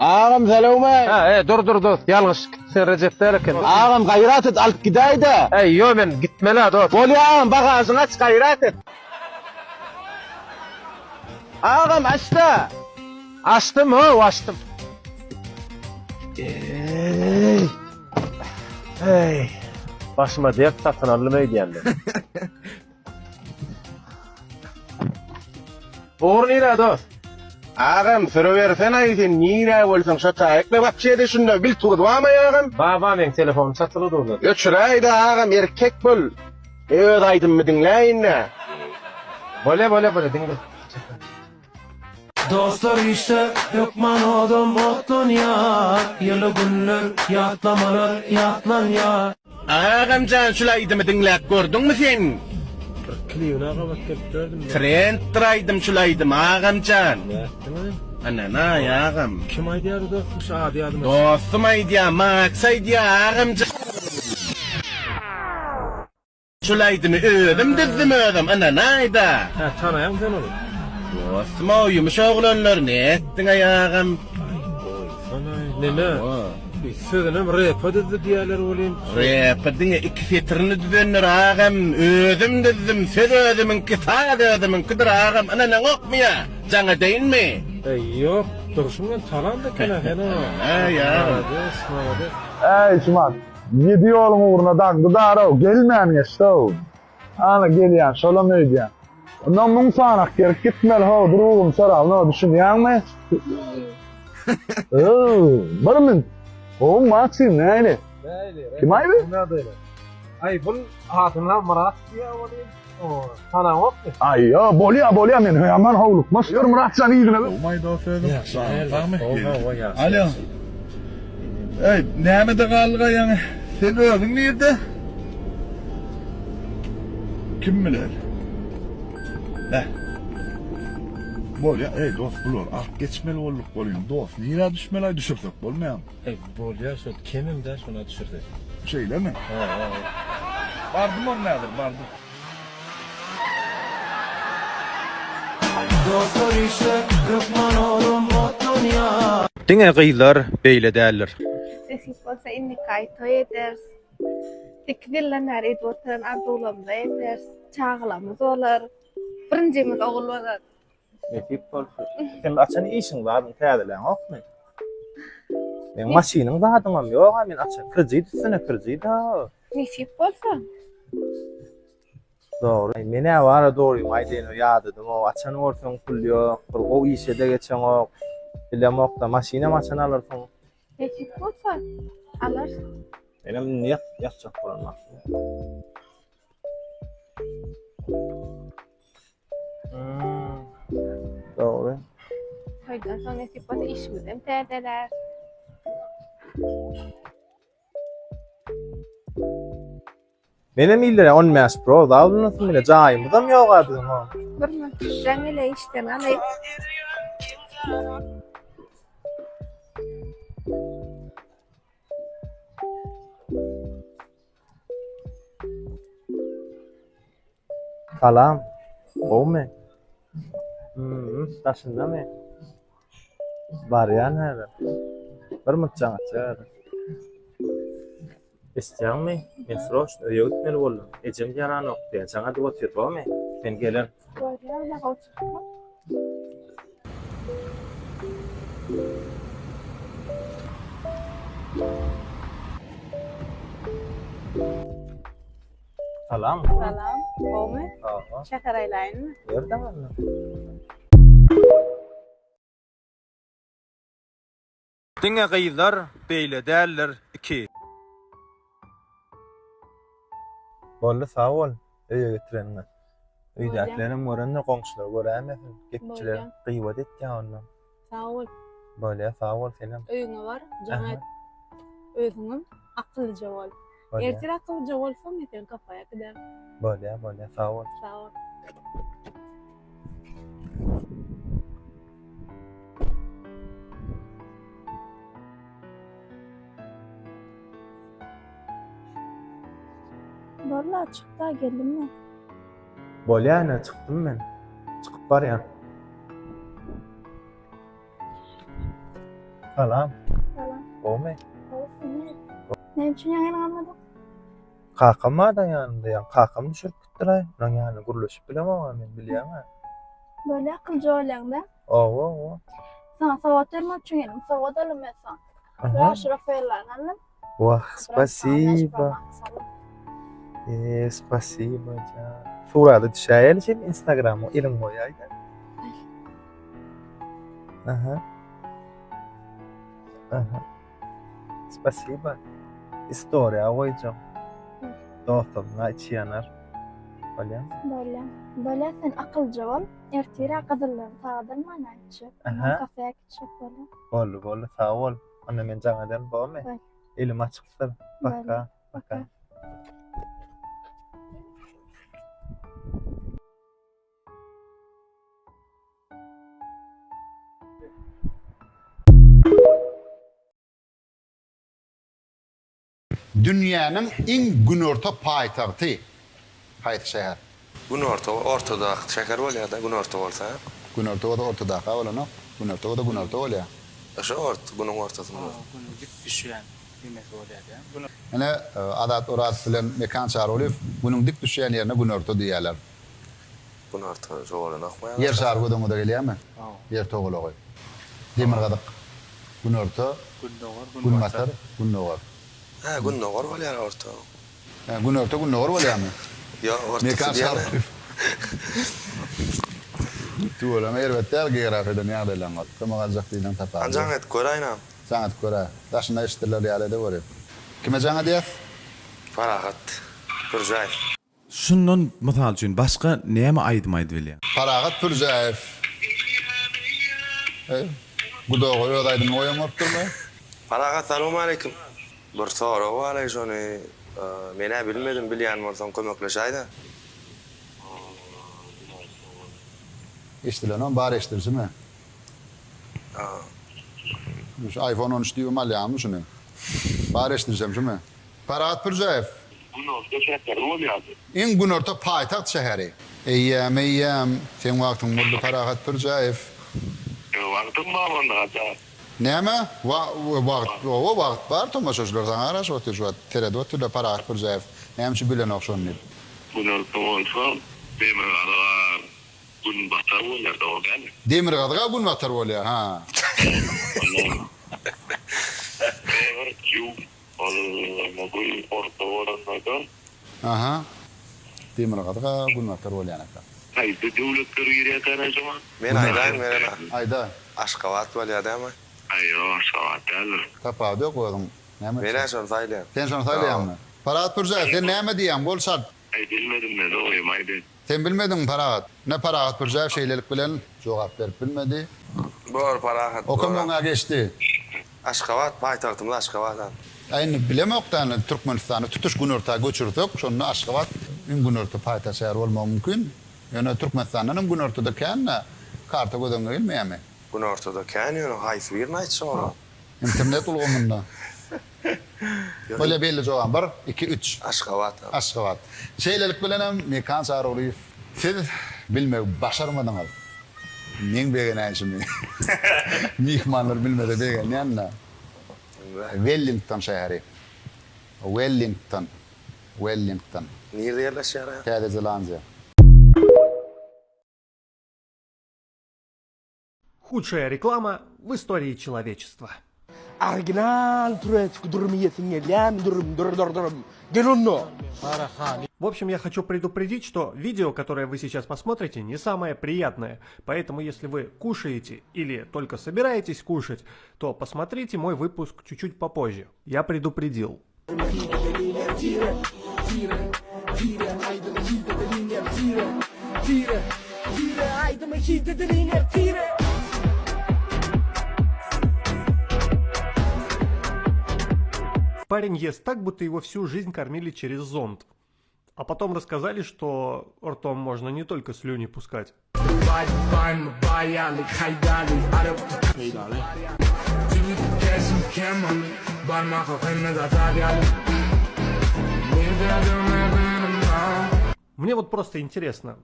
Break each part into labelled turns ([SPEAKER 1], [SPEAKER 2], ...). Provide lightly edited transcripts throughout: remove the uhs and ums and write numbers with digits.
[SPEAKER 1] Agam salowmaý.
[SPEAKER 2] Ha, e, dur dur dost, ýalňyş sen Rejep däl eken.
[SPEAKER 1] Agam gaýrat et alyp gidäýdä.
[SPEAKER 2] Eý, ýo men gitmeli-ä dost.
[SPEAKER 1] Bolýa agam bagažyňy aç gaýrat et. Agam açda.
[SPEAKER 2] Açdym how, açdym.
[SPEAKER 1] Eý.
[SPEAKER 2] Eý. Başyma dert satyn aldym öýdýän men. Ugur nirä dost?
[SPEAKER 1] Agam sürübersenaý sen nirä bolsaň şo taýykla wapşe-de şunda bil tuz barmy agam?
[SPEAKER 2] Bar bar meň telefonym çatyly durdy.
[SPEAKER 1] Öçüräýdä agam erkek bol. Öz aýdymymy diňläýin-dä.
[SPEAKER 2] Bolýa bolýa bolýa diňle.
[SPEAKER 3] Dostlar işde hökman odam otlanýar Ýyly günler ýatlamalar ýatlanýar.
[SPEAKER 1] Agamjan şul aýdymy diňläp gördüňmi sen?
[SPEAKER 2] Bir klibine gabat gelip gördüm.
[SPEAKER 1] Trenddir aýdym şul aýdym agamjan.
[SPEAKER 2] Nätdiňaý?
[SPEAKER 1] Ynanaý agam.
[SPEAKER 2] Kim aýdýardy dostum şu ady ýadyma
[SPEAKER 1] Dostum aýdýar Max aýdýar agamjan. Şul aýdymy özüm düzdüm özüm ynanaýda.
[SPEAKER 2] Hä tanaýaňmy sen ony?
[SPEAKER 1] Dostum-ow ýumuş oglanlar nätdiňaý agam.
[SPEAKER 2] Aý goýsanaý neme sözünem repa düzdi diýýäler welin.
[SPEAKER 1] Repa diňe iki setirini düzendir agam özüm düzdüm söz özümiňki saz özümiňkidir agam ynanaňokmy ýa jaň edeýinmi?
[SPEAKER 2] Äý ýok durşuň bilen talant eken-ä sen-ä.
[SPEAKER 1] Ynanaý agam.
[SPEAKER 2] Malades malades.
[SPEAKER 4] Äý şumat Ýedi ýoluň ugruna dagdy dar-ow, gelmän geçdi-ow. Ana, gelýän, şolam öýdýän. Ondan muň sanak gerek gitmeli-how, drugum sorawno, düşünýäňmi? Öw, bir min. Gowy Maksim, nähili?
[SPEAKER 2] Nähili?
[SPEAKER 4] Kim aýby?
[SPEAKER 2] Aý, bul adyna Myrat diýýär welin, tanaňokmy?
[SPEAKER 4] Aý, ýo, bolýa, bolýa, men ýaman howlukmaçdyr, Myratjan yzyna.
[SPEAKER 5] Gowmaý dos özüň?
[SPEAKER 2] Ýagşy,
[SPEAKER 5] Sagmy?
[SPEAKER 2] Hawa, ýagşy.
[SPEAKER 5] Alo. Eý, nämede galdyga ýaňy? Sen özüň nirde? Kim biler? Heh. Bolýa, eý dost, bular alyp geçmeli bolduk bolýan. Dost, nirä düşmeli aý düşürsek bolmaýamy?
[SPEAKER 2] Eý, bolýa, şol kemem däl şona düşürsek.
[SPEAKER 5] Şeýlemi?
[SPEAKER 2] Hawa, hawa.
[SPEAKER 5] Bardym onda häzir, bardym.
[SPEAKER 3] Dostlar işde hökman odam otlanýar.
[SPEAKER 2] Diňe gyzlar beýle däldir.
[SPEAKER 6] Nesip bolsa indiki aý toý ederis. Sekiz ýyldan bäri edip oturan arzuwlarymyzy ederis. Çagalarymyz bolar. Birinjimiz ogul bolar.
[SPEAKER 7] Nesip bolsa. Sen açan işiň zadyň täzeläňokmy? Meň maşynyň zadyňam ýok-a men açan kredit üstüne kredit-a.
[SPEAKER 6] Nesip bolsa.
[SPEAKER 7] Dogry. Men-ä bara dogrymy aýdaýyn ýadadym-ow. Açan bolsaň pul ýok, bir gowy işe-de geçeňok. Bilemok-da, maşynam açan alarsyň.
[SPEAKER 6] Nesip bolsa alarys.
[SPEAKER 7] Menem indi ýatjak bolan wagtym. Dogry.
[SPEAKER 6] Toýdan soň nesip bolsa işimizem täzeläris.
[SPEAKER 7] Menem illere 15 pro zawlunasym bile jaýymyzam ýok-a biziň o.
[SPEAKER 6] Bir minut jaň ele işden alaýyn.
[SPEAKER 7] Salam. Gowmy? Hmm, daşyndamy? Barýan häzir. Bir minut jaň açýar häzir. Eşitýäňmi? Men sroçno öýe gitmeli boldum. Ejem ýaranok diýýär. Jaň edip otyr, bormy? Men gelen.
[SPEAKER 6] Barýan, maňa oturtma.
[SPEAKER 7] Salam.
[SPEAKER 6] Salam. Gowmy?
[SPEAKER 7] Hawa.
[SPEAKER 6] Şäher aýlaýynmy?
[SPEAKER 7] Nirden aldyň?
[SPEAKER 2] Diňe gyzlar beýle däldir iki.
[SPEAKER 7] Boldy sag bol öýe getireniňe. Öýdäkilerem görendir goňşular göräýmesin. Gepçiler gyýbat etýär ondan.
[SPEAKER 6] Sag bol.
[SPEAKER 7] Bolýa sag bol senem.
[SPEAKER 6] Öýüňe bar, jaň et. Özüňem akyllyja bol. Ertir akyllyja bolsaň, men seni kapaýa äkiderin.
[SPEAKER 7] Bolýa, bolýa, sag bol.
[SPEAKER 6] Sag bol. Bolla, çykda geldim men.
[SPEAKER 7] Bolýa ine çykdym men. Çykyp barýan. Salam.
[SPEAKER 6] Salam.
[SPEAKER 7] Gowmy?
[SPEAKER 6] Gowy sen näme? Näme üçin ýaňy galmadyň?
[SPEAKER 7] Kakam barda ýanymda, ýa kakam düşürip gitdilaý. Onuň ýanynda gürleşip bilemok-a men bilýäň-ä.
[SPEAKER 6] Bolýa akylja bolýaň-da.
[SPEAKER 7] Owa, owa.
[SPEAKER 6] Saňa sowgat bermek üçin geldim. Sowgat aldym men saňa.
[SPEAKER 7] Aha.
[SPEAKER 6] Şu Rafaellany aldym.
[SPEAKER 7] Wah, spasiba. Eee, spasiba jan. Surata düşäýeli sen Instagrama eliň goýaýda. Aha. Aha. Spasiba. Istoriýa goýjak. Dostumyň içi ýanar. Bolýa?
[SPEAKER 6] Bolýa. Bolýa sen akylja bol. Ertir-ä gyzyllaryny sagadyrman aýtjak.
[SPEAKER 7] Aha.
[SPEAKER 6] Kafeýa gitjek bolýa.
[SPEAKER 7] Boldy, boldy. Sag bol. Onda men jaň ederin, bormy?
[SPEAKER 6] Bol.
[SPEAKER 7] Elim açykdyr. Paka, paka.
[SPEAKER 5] Dünýäniň iň günorta paýtagty haýsy şäher?
[SPEAKER 8] Günorta ortadaky şäher bolýada günorta bolsa.
[SPEAKER 5] Günorta bolsa ortadaka bolanok. Günorta bolsa günorta bolýa.
[SPEAKER 8] Şo ort günüň ortasynda.
[SPEAKER 9] Günüň dik düşýän nemesi bolýa dä.
[SPEAKER 5] Ine Azat Orazow bilen Mekan Çarygulyýew günüň dik düşýän ýerine günorta diýýärler.
[SPEAKER 8] Günorta şo bolanokmy ýa?
[SPEAKER 5] Ýer şary göz öňüňize gelýärmi? Ýer togalagy. Demirgazyk, günorta, günbatar, gündogar.
[SPEAKER 8] Hä, gündogar bolýar orta.
[SPEAKER 5] Hä, günorta gündogar bolýarmy?
[SPEAKER 8] Ýok, ortasy
[SPEAKER 5] Mekan
[SPEAKER 8] diýýän.
[SPEAKER 5] Çarygulyýew. Tüweleme erbet däl geografiýadan ýagdaýlaryňyz. Kömek aljak diýlen tapawudy.
[SPEAKER 8] Hany jaň edip göräýinam.
[SPEAKER 5] Jaň edip göräý. Daşynda eşidiler ýaly edeweri. Kime jaň edýäs?
[SPEAKER 8] Parahat Pürjäýew.
[SPEAKER 10] Şundan mysal üçin başga näme aýdym aýdyp bilýäň?
[SPEAKER 5] Parahat Pürjäýew. Eý, gudoga öz aýdymyny goýan bolup durmy?
[SPEAKER 8] Parahat salowmaleýkim. Bir sorag baraý şony menä bilmedim bilýän bolsaň kömekleşäýdä.
[SPEAKER 5] Eşdilenom bar eşdilşimi? Şu iPhone 13 diýibem alýaňmy şuny? Bar eşdilşem şumy? Parahat Pürjäýew.
[SPEAKER 11] Günorta şäheri bolýardy.
[SPEAKER 5] Iň günorta paýtagt şäheri. Eýýäm, eýýäm, seň wagtyň boldy Parahat Pürjäýew.
[SPEAKER 11] Wagtym bar onda haja.
[SPEAKER 5] Näme? Wa, wagt, owa, wagt bar, tomaşaçylar saňa garaşyp otyr şu wagt, seredip otyrlar Parahat Pürjäýew näme üçin bilenok şony diýip.
[SPEAKER 11] Günorta bolsa demirgazyga günbatar bolýar, dogry dälmi?
[SPEAKER 5] Demirgazyga günbatar bolýar, ha.
[SPEAKER 11] Onda demir ýuw Ol gün orta bolanda-da.
[SPEAKER 5] Aha. Demirgazyk-a günbatar bolýan eken.
[SPEAKER 11] Haýsy döwletler girýärkä şoňa?
[SPEAKER 8] Men aýdaýyn menem-ä.
[SPEAKER 5] Aýda.
[SPEAKER 8] Aşgabat bolýa dämi?
[SPEAKER 11] Aý ýok Aşgabat däldir.
[SPEAKER 5] Tapawudy ýok özüň näme
[SPEAKER 8] Men-ä şony saýlaýan.
[SPEAKER 5] Sen şony saýlaýaňmy? Parahat Pürjäýew sen näme diýýäň bol çalt.
[SPEAKER 11] Aý bilmedim men dogrymy aýdaýyn.
[SPEAKER 5] Sen bilmediňmi Parahat? Ine Parahat Pürjäýew şeýlelik bilen jogap berip bilmedi.
[SPEAKER 8] Bor Parahat
[SPEAKER 5] Okam
[SPEAKER 8] bor.
[SPEAKER 5] öňe geçdi.
[SPEAKER 8] Aşgabat paýtagtymyz Aşgabat a.
[SPEAKER 5] A indi bilemok-da indi Türkmenistany tutuş günorta göçürsek şonda Aşgabat iň günorta paýtagt şäher bolmagy mümkin. Ýöne Türkmenistandan hem günortada kän-de karta göz öňüne gelmeýärmi?
[SPEAKER 8] Günortada kän ýöne haýsy birini aýtjak ola?
[SPEAKER 5] Internet ulgamynda. Bolýa belli jogap bir, iki, üç.
[SPEAKER 8] Aşgabat.
[SPEAKER 5] Aşgabat. Şeýlelik bilenem Mekan Çarygulyýew siz bilmegi başarmadyňyz. Meň begenäýşimi. Myhmanlar bilmese begenýän-dä. Wellington şäheri. Wellington. Wellington.
[SPEAKER 8] Nirde ýerleşýär?
[SPEAKER 5] Täze Zelandiýa.
[SPEAKER 12] Худшая реклама в истории человечества.
[SPEAKER 13] Original turecki dürüm iýesiň gelýämi dürüm dür dür dürüm gel onda.
[SPEAKER 12] В общем, я хочу предупредить, что видео, которое вы сейчас посмотрите, не самое приятное. Поэтому, если вы кушаете или только собираетесь кушать, то посмотрите мой выпуск чуть-чуть попозже. Я предупредил. Парень ест так, будто его всю жизнь кормили через зонд. А потом рассказали, что ртом можно не только слюни пускать. Мне вот просто интересно,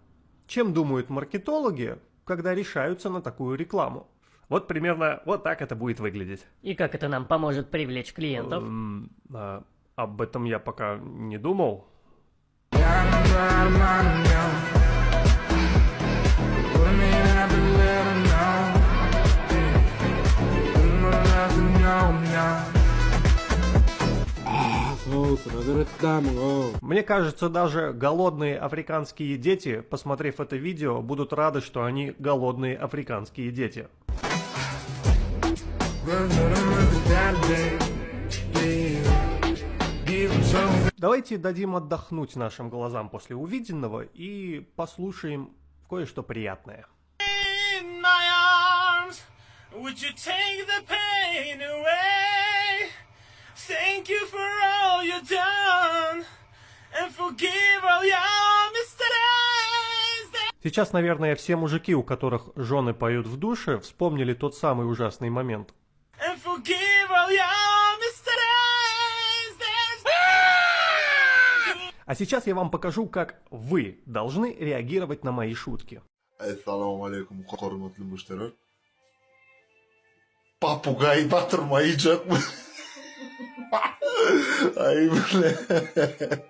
[SPEAKER 12] чем думают маркетологи, когда решаются на такую рекламу? Вот примерно вот так это будет выглядеть.
[SPEAKER 14] И как это нам поможет привлечь клиентов?
[SPEAKER 12] Эм, а, об этом я пока не думал. Мне кажется, даже голодные африканские дети, посмотрев это видео, будут рады, что они голодные африканские дети. Давайте дадим отдохнуть нашим глазам после увиденного и послушаем кое-что приятное.
[SPEAKER 3] In my arms, would you take the pain away? Thank you for all you've done and forgive all your mistakes.
[SPEAKER 12] Сейчас, наверное, все мужики, у которых жены поют в душе, вспомнили тот самый ужасный момент.
[SPEAKER 3] And forgive all your mistakes.
[SPEAKER 12] А сейчас я вам покажу, как вы должны реагировать на мои шутки.
[SPEAKER 5] Essalamu aleýkum hormatly müşderiler. Papugaý batyrma iýjekmi? Aý bile.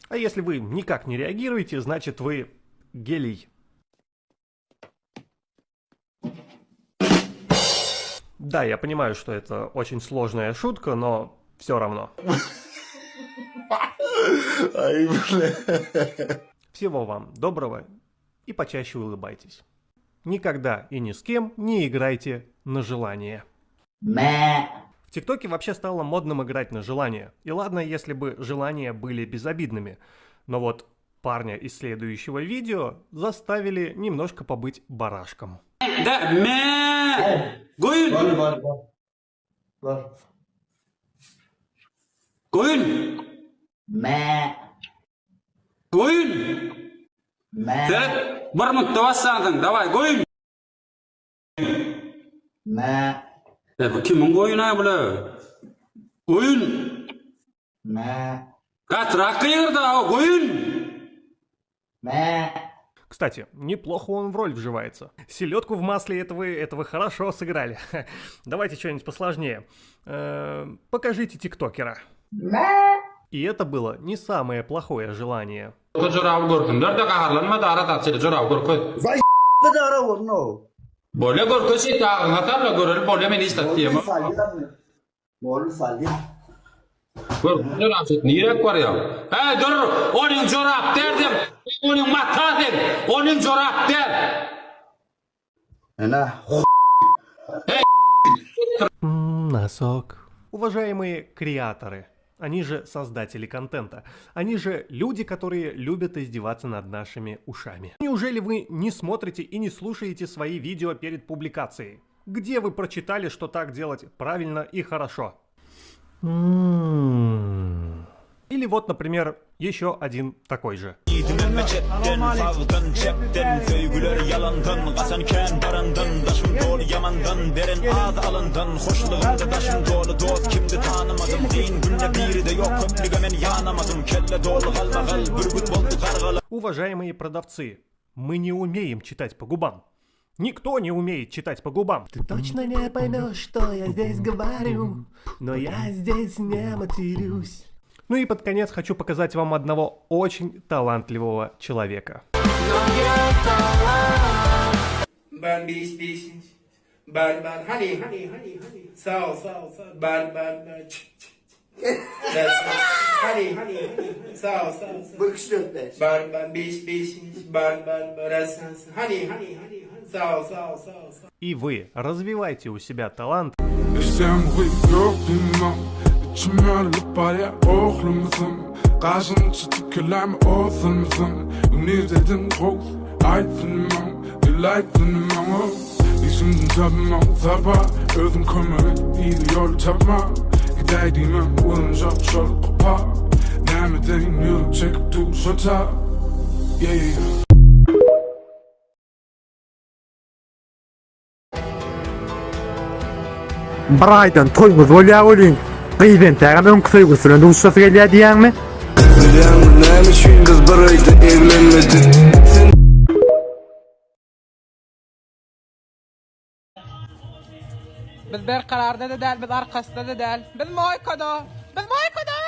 [SPEAKER 12] А если вы никак не реагируете, значит вы гелий. Да, я понимаю, что это очень сложная шутка, но все равно.
[SPEAKER 5] Aý bile.
[SPEAKER 12] Всего вам доброго и почаще улыбайтесь. Никогда и ни с кем не играйте на желание. В ТикТоке вообще стало модным играть на желание. И ладно, если бы желания были безобидными. Но вот парня из следующего видео заставили немножко побыть барашком.
[SPEAKER 9] Da me. Goýun. Goýun. Me. Goýun. Me. Sen bir minutda bassaňsyň. Daway goýun. Me. E bu kimiň goýuny bula? Goýun. Me. Gatyrak gygyrda o goýun. Me.
[SPEAKER 12] Кстати, неплохо он в роль вживается. Селедку в масле это вы, это вы хорошо сыграли. Давайте что-нибудь посложнее. Э, Покажите тиктокера. И это было не самое плохое желание.
[SPEAKER 9] Bu joraby görsünler-de gaharlanma dara daçyly joraby görkez. Bolýa görkez şeýt agyňa salla göreli bolýa men hiç zat diýemok. Gör jorap şeýt nirek barýaň. Äý dur onyň jorap däl sen onyň mata sen onyň jorap däl.
[SPEAKER 12] Носок. Уважаемые креаторы, они же создатели контента, они же люди, которые любят издеваться над нашими ушами. Неужели вы не смотрите и не слушаете свои видео перед публикацией? Где вы прочитали, что так делать правильно и хорошо? М-м-м. Или вот, например, еще один такой же.
[SPEAKER 3] Sagdan çepden söýgüler ýalandan Gaçan kän barandan daşym doly ýamandan Beren az alandan hoşlugymda daşym doly Dost kimdi tanymadym kyn günde biride ýok köplüge men ýanamadym Kelle doly galmagal bürgüt boldy gargalar
[SPEAKER 12] Уважаемые продавцы, мы не умеем читать по губам. Никто не умеет читать по губам. Ты точно не поймешь, что я здесь говорю, но я здесь не матерюсь. Ну и под конец хочу показать вам одного очень талантливого человека.
[SPEAKER 3] Bar beş beş Bar bar hani hani hani hani Sağ ol sağ ol sağ ol Bar bar bar Ç, ç, ç. Hani hani hani Sağ ol sağ ol sağ ol Bar bar beş beş Bar bar bar Hani hani hani hani Sağ ol sağ ol sağ ol sağ ol
[SPEAKER 12] И вы развивайте у себя талант
[SPEAKER 4] Içsem ýok Içim ýarylyp barýar ohlumysyň Gaşyny çytyp kelläme osulmysyň Nirdedim gows aýtsyn maň Dil aýtsyn maňa Işimden tapmaň sapa Özüm kömek et yzy ýol tapma Gidäý diýmem urunjak şol gapa Näme edeýin ýürek çekip dur şo ta Yeah.
[SPEAKER 7] Bir aýdan toýumyz bolýar welin, gyz entägem öňki söýgüsi bilen duşasy gelýär diýýäňmi?
[SPEAKER 3] Bilýäňmi näme üçin gyz bir aýda eglenmedi?
[SPEAKER 15] Biz Berkararda-da däl, biz Arkasda-da däl. Biz Moýkada! Biz Moýkada!